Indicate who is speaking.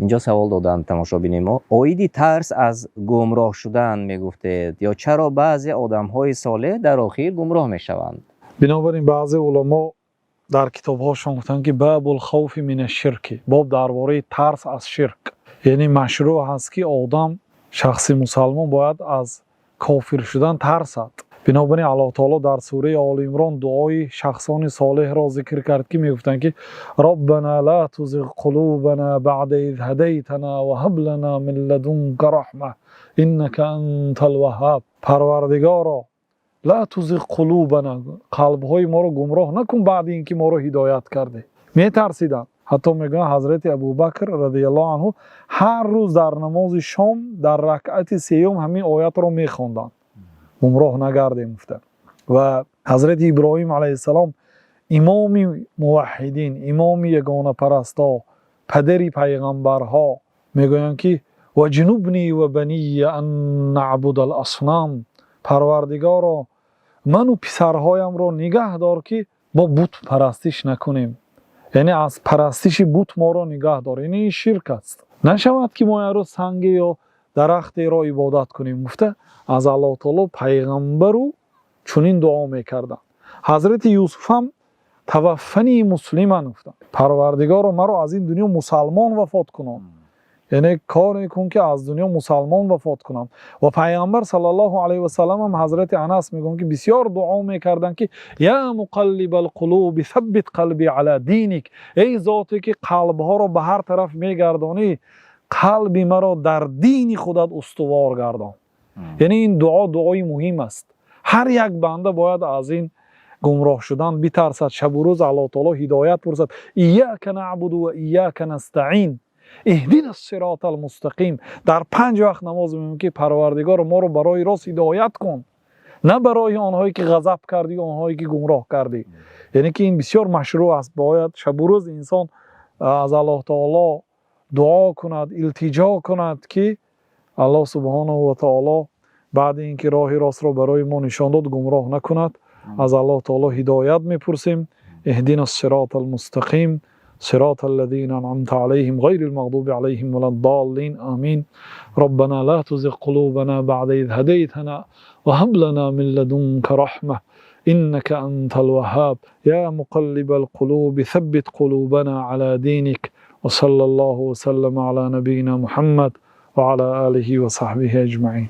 Speaker 1: Инҷо савол доданд тамошобини мо: оиди тарс аз гумроҳ шудан мегуфтед, ё чаро баъзе одамҳои солеҳ дар охир гумроҳ мешаванд?
Speaker 2: Бинобар ин баъзе уламо дар китобҳошон гуфтанд, ки باب الخوف من الشرك, боб дар бораи тарс аз ширк. Яъне машрӯъ ҳаст, ки одам, шахси мусалмон, бояд аз кофир шудан тарсад. Бинобар ин Аллоҳ таоло дар сураи Оли Имрон дуои шахсони солеҳро зикр кард, ки мегуфтанд, ки ربنا لا تزغ قلوبنا بعد إذ هديتنا وهب لنا من لدنك رحمة إنك أنت الوهاب. Парвардигоро, لا تزغ قلوبنا, қалбҳои моро гумроҳ накун баъди ин ки моро ҳидоят кардӣ. Метарсиданд. Ҳатто мегӯянд, ҳазрати Абубакр رضي الله عنه ҳар рӯз дар намози шом дар ракъати сеюм ҳамин оятро мехонданд, гумроҳ нагардем гуфта. Ва ҳазрати Иброҳим алайҳиссалом, имоми муваҳҳидин, имоми ягонапарасто, падари пайғамбарҳо, мегӯянд, ки واجنبني وبني أن نعبد الأصنام, Парвардигоро, ману писарҳоямро нигаҳ дор, ки мо бут парастиш накунем. Яъне аз парастиши бут моро нигаҳ дор. Яъне ин ширк аст, нашавад, ки мо як рӯз санге ё дарахтеро ибодат кунем, гуфта аз Аллоҳ таоло пайғамбару чунин дуо мекарданд. Ҳазрати Юсуф ҳам توفني مسلما гуфтанд: Парвардигоро, маро аз ин дунё мусалмон вафот кунон, яъне коре кун, ки аз дунё мусалмон вафот кунам. Ва Пайғамбар صلى الله عليه وسلم ҳам, ҳазрати Анас мегӯянд, ки бисёр дуо мекарданд, ки يا مقلب القلوب ثبت قلبي على دينك, эй зоте ки қалбҳоро ба ҳар тараф мегардонӣ, қалби маро дар дини худат устувор гардон. Яъне ин дуо дуои муҳим аст. Ҳар як банда бояд аз ин гумроҳ шудан битарсад, шабу рӯз Аллоҳ таоло ҳидоят пурсад. إياك نعبد وإياك نستعين اهدنا الصراط المستقيم. Дар панҷ вақт намоз мегӯем, ки Парвардигоро, моро барои рост ҳидоят кун, на барои онҳое ки ғазаб кардӣ, онҳое ки гумроҳ кардӣ. Яъне ки ин бисёр машрӯъ аст, бояд шабу рӯз инсон аз Аллоҳ таоло дуо кунад, илтиҷо кунад, ки Аллоҳ سبحانه وتعالى баъди ин ки роҳи ростро барои мо нишон дод, гумроҳ накунад. Аз Аллоҳ таоло ҳидоят мепурсем. اهدنا الصراط المستقيم صراط الذين أنعمت عليهم غير المغضوب عليهم ولا الضالين آمين. ربنا لا تزغ قلوبنا بعد إذ هديتنا وهب لنا من لدنك رحمة إنك أنت الوهاب. يا مقلب القلوب ثبت قلوبنا على دينك. وصلى الله وسلم على نبينا محمد وعلى آله وصحبه أجمعين.